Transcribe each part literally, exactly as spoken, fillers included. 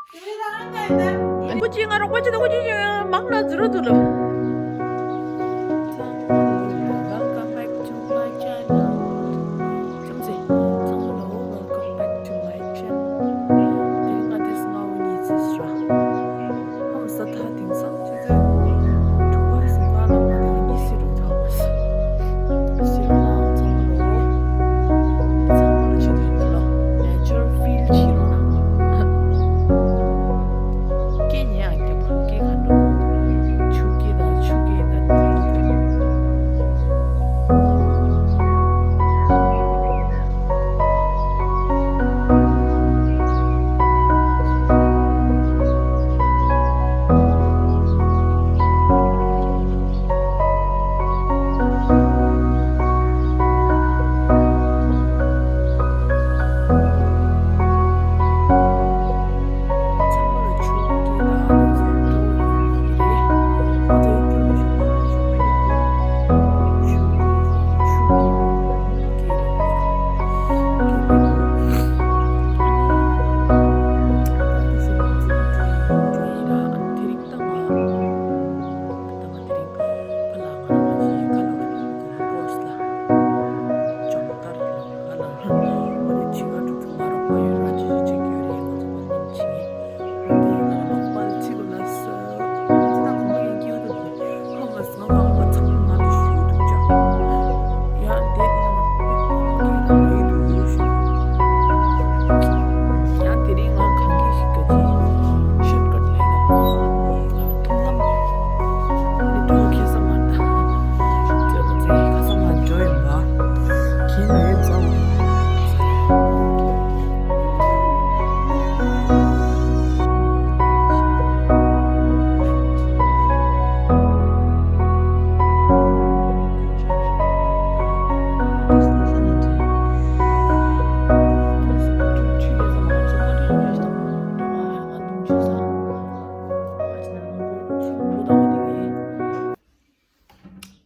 ཀུ་ཅི་ང་རོགས་པ་ཅི་དང་ཀུ་ཅི་ཅི་མང་ན་ཛི་རོ་དུ་ལོ། Welcome back to my channel. ཁྱོད་ཚོ་ཚང་མ་ལོ། Welcome back to my channel. དེ་རིང་ང་དེ་སྔ་བོ་གཉིས་ཚེས་ར། ཧམ་ས་ཐ་དེང་སང་ཆུ་ཚོད་དྲུག་པ་ཟིན་པ་ལ་མ་དེ་གཉིས་སི་རུ་ཐག་པ་ས། སི་རུ་ནང་ཚང་མ་ལོ། ཚང་མ་ལོ་ཆེ་དུ་ཡིན་ལ། Nature feel བྱེད་རོགས་གནང་། སྐད་ཉན་ཡང་སྐད་པོ་སྐད་ག་འགྲོ། ཆུ་སྐད་དང་ཆུ་སྐད་དང་དེ་རིང་དེ།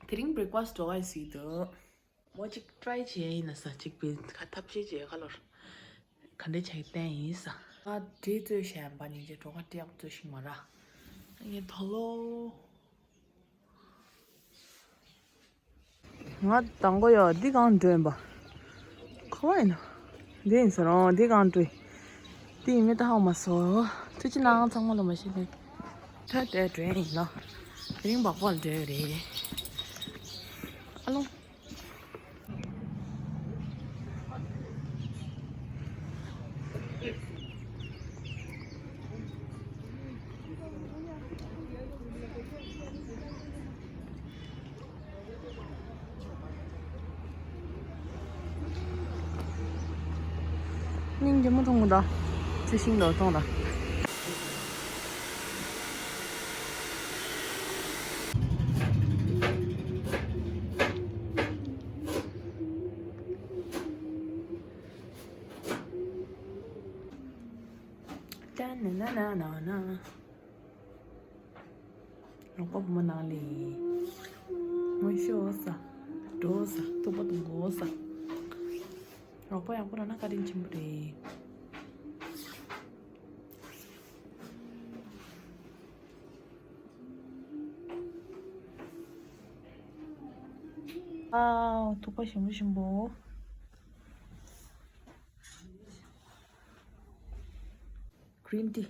དེ་རིང་བྷི་རེག་ཕ་སི་འགྲོ་ག་ཡིན་སྲིད་དོ། མོ་གཅིག་ཊི་རའི་བྱས་ཡིན་ན་ས་གཅིག་པའི་ཁ་ཐབས་ཤེས་བྱས་ཁ་ལོར། ག་འདྲས་བྱས་བསྟན་ཡིན་ས། ང་འདྲེ་བཙོས་བཞག་ཡིན་པ་ཉིན་བྱས་གྲོགས་ཁ་སྤྲད་བཙོས་ཤིག་མ་ར། ངས་དོ་ལོ། ང་དང་པོ་ཡོ་འདི་གང་འགྲོ་ཡིན་པ། ཁོ་བ་ཡིན་ན། འདི་ཡིན་ཟེར་རོ་འདི་གང་འགྲོ་ཡིན། འདི་ཡིན་མིན་ད་ཧ་མ་སོ། ཐུགས་རྗེ་གནང་ཚང་མ་ལ་མ་ཤེས་ནས། ད་དེ་འགྲོ་ཡིན་ལ། དེ་རིང་བག་བག་ལ་འགྲོ་ཡོད་རེད། ཨ་ལོ། སྙིང་རྗེ་མོ་མཐོང་གི་འདུག་ཚེ་ཤིང་ལོ་མཐོང་ལ། ཏན་ན་ན་ན་ན་ན། རོགས་པ་བུ་མོ་ནང་ལས། ངོ་ཤོག་ས། འགྲོ་ས། ཐུག་པ་དང་གོ་ས། རོགས་པ་ཡག་པོ་རག་ན་བཀའ་དྲིན་ཆེན་པོ་རེད། ཨའོ་ཐུག་པ་ཞིམ་པོ་ཞིམ་པོ། གྷི་རིན་ཊི།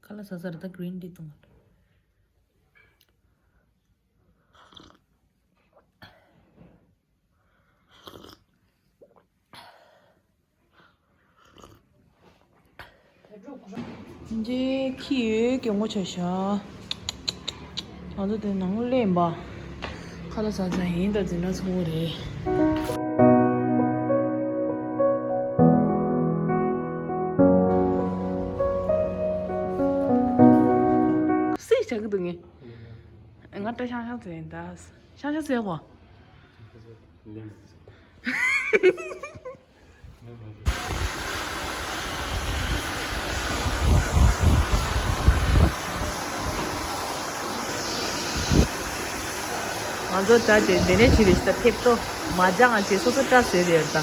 ཁ་ལག་ཟ་ཟ་རེད་ད་གྷི་རིན་ཊི་འཐུང་། འདི་ཁྱི་ཡོད་ཀྱི་ངོ་ཆ་ཤ། ང་ཚོ་དེ་ནང་སླེབས་པ། ཁ་ལག་ཟ་ཟ་ཡིན་ད་འཛིན་གྲྭ་ཚོགས་རེད། སྲིད་བྱ་གི་འདུག་ངས། ང་ཏྲ་ཤང་ཤང་ཚོ་ཡིན་ད། ཤང་ཤང་ཚོ་ཡག་པ། ང་ཚོ་ད་དེ་འདི་ནས་བྱས་རེད་ད་ཕེབས་ཏོ། མ་སྦྱངས་བྱས་སོ་སོ་སྐྲ་བཟོས་རེད་ད།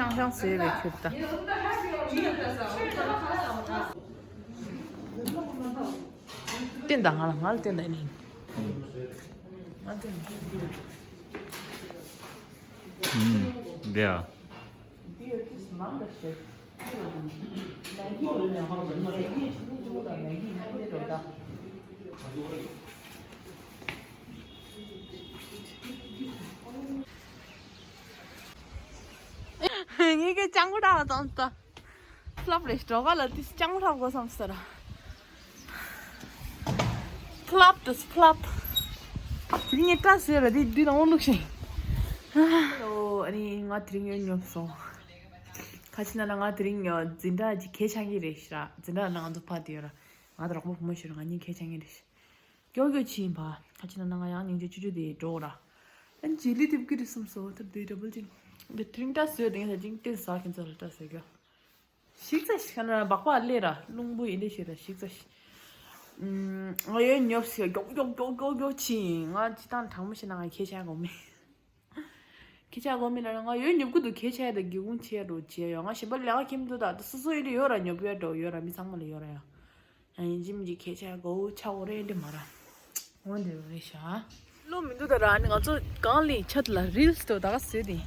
ཤང་ཤང་ཟེར་བའི་ཁྱོད་ད། བསྟན་དང་ང་ལ་ང་ལ་བསྟན་དང་ནི། ང་བསྟན་དང་། ཨུམ། འདི་ཡ། ངས་ཀྱི་ལྕང་སྒོ་བྲག་ལ་བཏང་ལྟ། ཕླབ་རེད། གྲོགས་ལ་དེ་ལྕང་སྒོ་བྲག་དགོས་བསམ་ཟེར། ཕླབ་དུས་ཕླབ། དེ་ངས་བཀྲ་ཟེར་ར་དེ་དུས་དང་པོ་བླུགས་ཤིང་། ཨོ་ཨ་ནི་ང་དེ་རིང་ཡོད་ཉོབ་སོང་། ཁ་ཅིག་ན་ན་ང་དེ་རིང་འཛིན་གྲྭ་གི་གད་ཆག་གི་རེད་ཤག་འཛིན་གྲྭ་ན་ང་ཚོ་ཕ་དེ་ཡོད་ར། ང་དང་རོགས་པ་བུ་མོ་ཞིག་ར་ང་གཉིས་གད་ཆག་གི་རེད་ཤག་སྐྱོ་སྐྱོ་ཕྱིན་པ། ཁ་ཅིག་ན་ན་ང་ཡང་སྙིང་རྗེ་ཅུ་ཅུ་དེ་འགྲོ་ར། ཨན་ཇི་ལི་དེབ་ཀི་རི་སུམ་སོ་ཐབ་དེ་ཌ་བལ་ཅིང་། དེ་དྲིང་ཏ་སོས་དེང་ས་ཅིང་ཏེ་ཟ་ཁན་ཚ་ར་ཏ་སོས་གྱོ། ཞིག་ཚ་ཞིག་ན་སྦག་པ་ལེ་ར་རླུང་བུ་ཡིན་དེ་ཞིག་ར་ཞིག་ཚ་ཞིག་ང་ཡོད་ཉོབ་སི་གྱོག་གྱོག་གྱོག་གྱོག་གྱོག་ཕྱིན་ང་ཅི་ཏང་དྲང་མོ་ཞིག་ན་ང་ཁྱེད་ཆ་གོ་མེད། ཁྱེད་ཆ་གོ་མེད་ལ་ང་ཡོད་ཉོབ་ཀི་འདུག་ཁྱེད་ཆ་ཡ་ད་སྒེའུ་ཁུང་ཆེ་རུ་བྱས་ཡོད། ང་ཞིམ་པ་ལས་ཀ་ཁྱིམ་དུ་ད་སོ་སོ་ཡིན་དུ་ཡོད་ར་ཉོབ་ཡོད་འགྲོ་ཡོད་ར་མི་ཚང་མ་ལ་ཡོད་ར་ཡ། ཡང་ཡིན་གཅིག་མིན་གཅིག་ཁྱེད་ཆ་གོ་ཆ་གོ་རེད་འདི་མ་ར། འོ་འདི་རེད་ཤག་བློ་མི་འདུག་ད་ར་ནི་ང་ཚོ་གང་ལི་ཆད་ལ་རིལ་སི་དོ་ད་ག་བཟོས་ཏེ།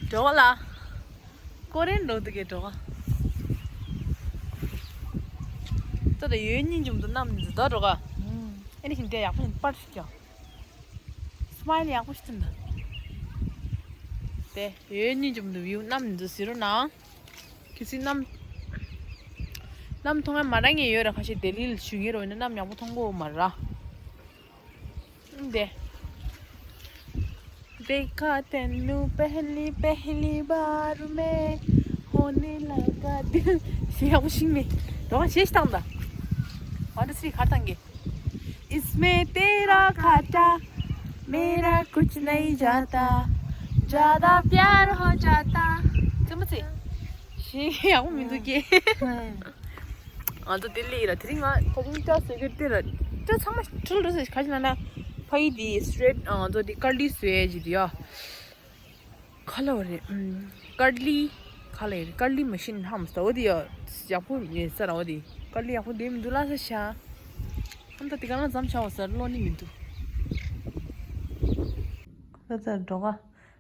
འགྲོ་བ་ལ། ཀོ་རེན་འགྲོ་འདུག་གེ་འགྲོ་ག་ད་ད་ཡོད་སྙིང་འཇུམ་དུ་བསྣམས་འདི་ད་འགྲོ་ག་ཨེ་ནི་ཞིང་དེ་ཡག་པོ་ཞིག་པར་ཞིག་ཀྱང་། སི་མའི་ལི་ཡག་པོ་ཞིག་བསྟན་ད། དེ་ཡོད་སྙིང་འཇུམ་དུ་བིའུ་བསྣམས་འདི་ཟེར་རོ་ན། གལ་སྲིད་གནམ། གནམ་མཐོང་ཡ་མ་རང་ངེས་ཡོད་ར་ཁ་ཤས་ལྡི་ལི་ལ་བཞུགས་ངེས་རོ་ཡིན་ན་གནམ་ཡག་པོ་མཐོང་གོ་མ་ར། དེ། देखा तेनू पहली पहली बार में होने लगा दिल ཞེས་ཡག་པོ་ཤིང་མེད། རོགས་ཞེས་བཏང་ད། One two three ཁར་བཏང་གི इसमें तेरा घाटा मेरा कुछ नहीं जाता ज्यादा प्यार हो जाता ཙི་མ་ཙི། ཞེས་ཡག་པོ་མི་འདུག་གི་ང་ཚོ་ལྡི་ལི་ཡིན་ལ་དེ་རིང་ང་ད་དུང་སྐྲ་བཟོ་གི་དེ་ལ་སྐྲ་ཚང་མ་འཁྲུལ་འགྲོ་ཟེར་ག་ཅི་ན་ན་ཕ་ཡི་དེ་སི་ཊེ་ཊི་ང་ཚོ་དེ་ཀར་ལི་བཟོས་ཡས་ཀྱི་དེ་ཡ། ག་ལ་བ་རེད། ཨམ། ཀར་ལི། ག་ལ་ཡིན་ཀར་ལི་མ་ཤིན་ཧམ་སྟ་འོ་དེ་ཡ། ཡག་པོ་མེད་ས་ར་འོ་དེ། ཀར་ལི་ཡག་པོ་དེ་མི་འདུག་ལ་ས་ཤ། ཨམ་ད་དེ་ག་ལ་འཛམ་ཆ་བ་སར་ལོ་ནི་མི་འདུག་ད་ད་འགྲོ་ག་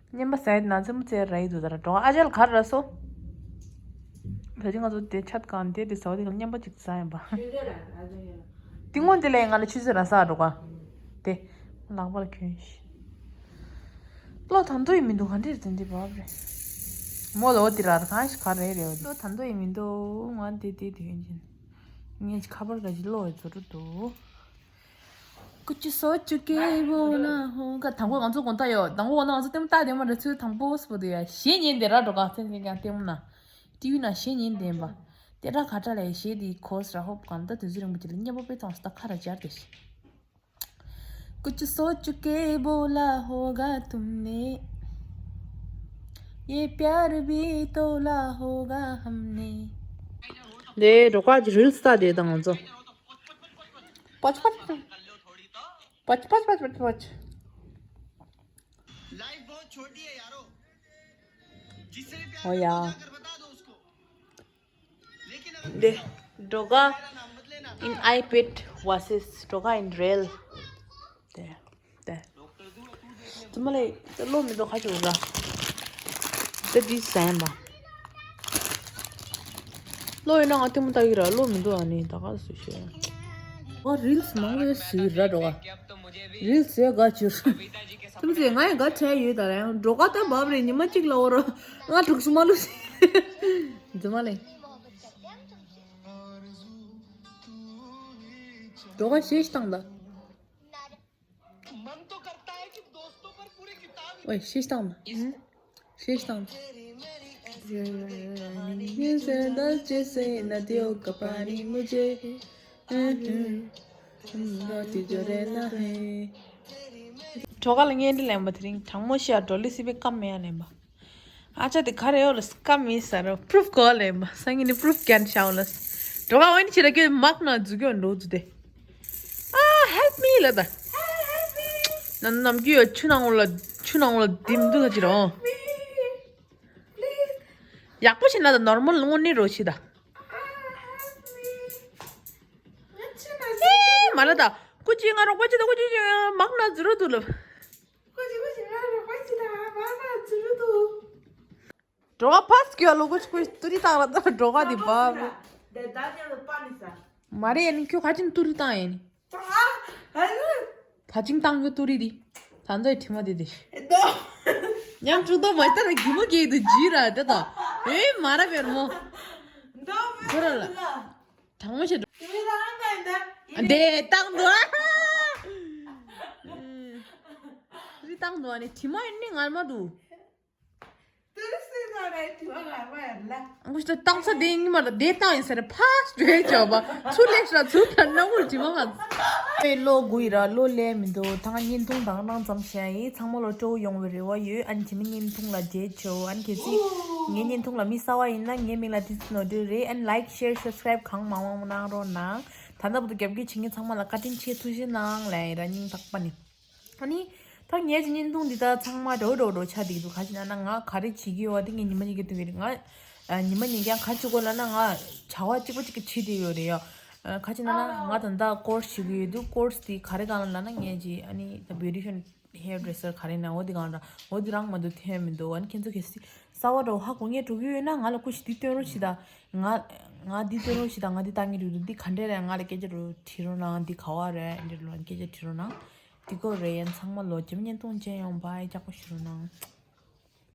བརྙན་པ་ཟ་ཡི་ན་ཚེ་མོ་ཚེ་ར་ཡི་འདུག་ད་ར་འགྲོ་ག་ཨ་ཅལ་ག་ར་སོ། ད་ཅི་ང་ཚོ་དེ་ཆད་གང་དེ་དེ་ཟ་བ་དེ་ག་བརྙན་པ་ཅིག་ཟ་ཡིན་པ། དེ་སྔོན་དེ་ལས་ང་ལ་ཆུ་ཚོད་ར་ས་འགྲོ་ག་དེ། ལག་པ་ལ་གྱོན་ཤི། བློ་ཐང་དུ་ཡི་མི་འདུག་ག་འདྲེར་དེ་འདི་བབ་རེད། མོ་ལ་འོ་དེ་ར་གང་ཞིག་ག་རེ་རེད་འོ་དེ། བློ་ཐང་དུ་ཡི་མི་འདུག་ང་དེ་དེ་དེ་ཡོན་ཅིན། ངས་ཁ་པར་ག་ཅི་བློ་བའི་ཚོ་རུ་འདུག་ཀུ་ཅི་སོ་ཅུ་ཀེ་བོ་ལ་ཧོ་ག་དང་པོ་ང་ཚོ་དགོང་དག་ཡོད། དང་པོ་དགོང་དག་ང་ཚོ་ལྟད་མོ་ལྟ་བསྡད་མ་རེད། ཚུལ་དང་པོ་སྤོ་དུ་ཡ་གཞས་ཉན་བསྡད་ར་འགྲོ་ག་ཚན་ཚན་ཀྱང་ལྟད་མོ་ན། ཏི་ཝི་ན་གཞས་ཉན་བསྡད་པ། དེ་ར་ག་ཏྲ་ལ་གཞས་དེ་གོ་སྲ་ཧོབ་གང་ལྟ་དུས་ཚོད་རིང་པོ་ཅིག་ལ་སྙན་པོ་དཔེ་ཙམ་སྟ་ཁ་ར་སྦྱར་དེ་ཤི། कुछ सोच के बोला होगा तुमने ये प्यार भी तोला होगा हमने। དེ་རོ་ཀ་གི་རིལ་སི་ལྟ་དེ་དང་ང་ཚོ། པོ་ཆ་པོ་ཆ་པོ་ཆ་པོ་ཆ་པོ་ཆ། लाइफ बहुत छोटी है यारो। जिससे भी प्यार ओया। करता हो जाकर बता दो उसको। लेकिन अगर འདི། འགྲོ་ག in iPad versus འགྲོ་ག in real དེ། དེ། དེ་མ་ལས་དེ་བློ་མི་འདུག་ཁ་ཆུ་ར། དེ་འདི་ཟན་པ། བློ་ཡོད་ན་ང་ལྟད་མོ་ལྟ་གི་ར་བློ་མི་འདུག་ཨ་ནི་ད་ག་སུ་ཤེས། ང་རིལ་སི་མང་པོ་ཟིག་ར་འགྲོ་ག་རིལ་སི་ཟེར་ག་ཅིར། ཐུམ་ཚེ་ང་ཡང་ག་བྱས་ཡོད་ད་ར་ཡང་འགྲོ་ག་ད་བབ་རེད། ཉི་མ་གཅིག་ལ་འོ་ར་ང་དྲུག་སུ་མ་ལུ་ཟེར། རྫུན་མ་ལེ། འགྲོ་ག་ཤེས་བཏང་ད། ཨོའི་ཤེས་བཏང་ད། ཤེས་བཏང་ད། གྲོགས་ལ་བརྙན་འཕྲིན་ལེན་པ་དེ་རིང་དྲང་མོ་ཤ་ཌོ་ལི་སི་པའི་ཀམ་མེ་ཡ་ལེན་པ། ཨ་ཅག་དེ་ག་རེ་ཡོད་ལ་སྐམ་མི་ས་ར་པུ་རུཕ་གོ་ལེན་པ་སང་ཉིན་ནི་པུ་རུཕ་རྒྱན་ཤའོ་ལ། གྲོགས་ཨོ་ནི་ཆི་ར་ཀེ་མག་ན་འཛུ་ཀེ་འགྲོ་འཛུ་དེ། ཨ་ཧེལ་པི་མི་ལ་ད། ན་ནམ་རྒྱུ་ཡོད་ཆུ་ནང་ལ་ཆུ་ནང་ལ་དིམ་འདུ་ད་ཅི་ར་ཨོ། ཡག་པོ་ཞིག་ན་ད་ནོར་མལ་དངོས་གནས་རོ་ཆི་ད། ཨེ་མ་ལ་ད། ཀུ་ཅི་ང་རོགས་པ་ཅི་ད་ཀུ་ཅི་ཅི་མག་ན་ཛི་རུ་དུ་ལབ། ཀུ་ཅི་ཀུ་ཅི་ང་རོགས་པ་ཅི་ད་མག་ན་ཛི་རུ་དུ། འགྲོ་བ་ཕ་སི་ཀྱི་ལོ་ཀུ་ཅི་ཀུ་ཅི་ཏུ་རི་བཏང་ལ་ད་འགྲོ་བ་དི་བབ། མ་རེད་ཡ་ནི་ཁྱོད་ག་ཅིན་ཏུ་རི་བཏང་ཡ་ནི། ད་ཅིང་བཏང་གི་ཏུ་རི་དི། ད་ཚོའི་དྲི་མ་དེ་དེ། ཉམ་ཆུང་དོ་མ་ལྟར་གི་མོ་གེ་དུ་ཇི་ར་དེ་དང་། ཨེ་མ་ར་བེར་མོ། ཁོ་ར་ལ། དྲང་མོ་བཤད་འགྲོ། དེ་བཏང་འདུག་ཨ། རི་བཏང་འདུག་ཨ་ནི་དྲི་མ་ཡིན་ནི་ངར་མ་འདུག་ཨ་ཁུ་ཤི་ད་བཏང་ས་དེ་ཉི་མ་ལ་དེ་བཏང་ཡིན་ཟེར་ཕ་སྤྲོད་བྱོས་པ་ཚུར་ལེགས་ཤ་ཚུར་ལ་སྣང་བུར་དྲི་མ་ང་། ཨེ་ལོ་དགུ་ཡི་ར་ལོ་ལས་མི་འདུག་ད་ང་བརྙན་ཐུང་དང་རང་ཙམ་བྱས་ཡིན། ཚང་མ་ལོ་སྤྲོ་བོ་ཡོང་བའི་རེ་བ་ཡོད། ཨ་ནི་དྲི་མ་བརྙན་ཐུང་ལ་རྗེས་ཆོ། ཨ་ནི་གལ་སྲིད་ངའི་བརྙན་ཐུང་ལ་མི་གསར་བ་ཡིན་ན་ངའི་མིང་ལ་ཏི་སི་ནོར་འཁྲུལ་རེད། ཨ་ནི་ལའིཀ་ཤེར་སབ་སི་ཀ་རའིབ་གང་མང་མང་གནང་རོགས་གནང་། ད་ལྟ་བར་དུ་རྒྱབ་སྐྱོར་བྱེད་མཁན་ཚང་མ་ལ་བཀའ་དྲིན་ཆེ། ཐུགས་རྗེ་གནང་ལབ་ཡིན་ར་སྙིང་ཐག་པ་ནས། ཨ་ནི། ད་ངས་ཀྱི་བརྙན་ཐུང་འདི་ད་ཚང་མ་འགྲོ་འགྲོ་འགྲོ་ཆགས་བསྡད་ཀྱི་འདུག་ག་ཅི་ན་ན་ང་ག་རེ་བྱེད་ཀྱི་ཡོད་བ་དེ་ངས་ཉི་མ་ཉིན་གྱི་སྟོན་གྱི་རེད། ང་ཉི་མ་ཉིན་གྱི་ག་ཅི་དགོས་ལབ་ན་ང་བྱ་བ་གཅིག་པ་གཅིག་གི་བྱེད་བསྡད་ཡོད་རེད་ཡ། ག་ཅི་ན་ན་ང་ད་ལྟ་ཀོར་སི་བྱེད་ཀྱི་ཡོད་འདུག་ཀོར་སི་དེ་ག་རེ་གང་ལབ་ན་ངས་ཀྱི་ཨ་ནི་ད་བྷིའུ་ཊི་ཤན་ཧེར་ཌི་རེ་སར་ག་རེ་ན་འོ་དེ་གང་འདྲ་འོ་དེ་རང་མ་འདུག་ཐོན་མི་འདུག་ཨ་ནི་ཁྱེད་ཚོ་གལ་སྲིད་གསར་བ་འདྲ་བོ་ཧ་གོ་ངེས་འགྲོ་གི་ཡོད་ན་ང་ལ་སྐུ་ཞིག་འདི་སྟོན་རོགས་བྱེད་ད། ང་ང་འདི་སྟོན་རོགས་བྱེད་ད། ང་འདི་ལྟ་ངེས་འགྲོ་འདུག་འདི་ག་འདྲ་རེད། ང་ལ་སྐད་ཆ་རོ་དྲི་རོགས་གནང་། འདི་ག་བ་རེད་འདི་རོ་སྐད་ཆ་དྲི་རོགས་གནང་། དེ་གོ་རེད་ཡན་ཚང་མ་ལོ་རྒྱུན་བརྙན་ཐུང་མཇལ་ཡོང་བ་ཡི་ཅག་པོ་ཞུ་རོགས་གནང་།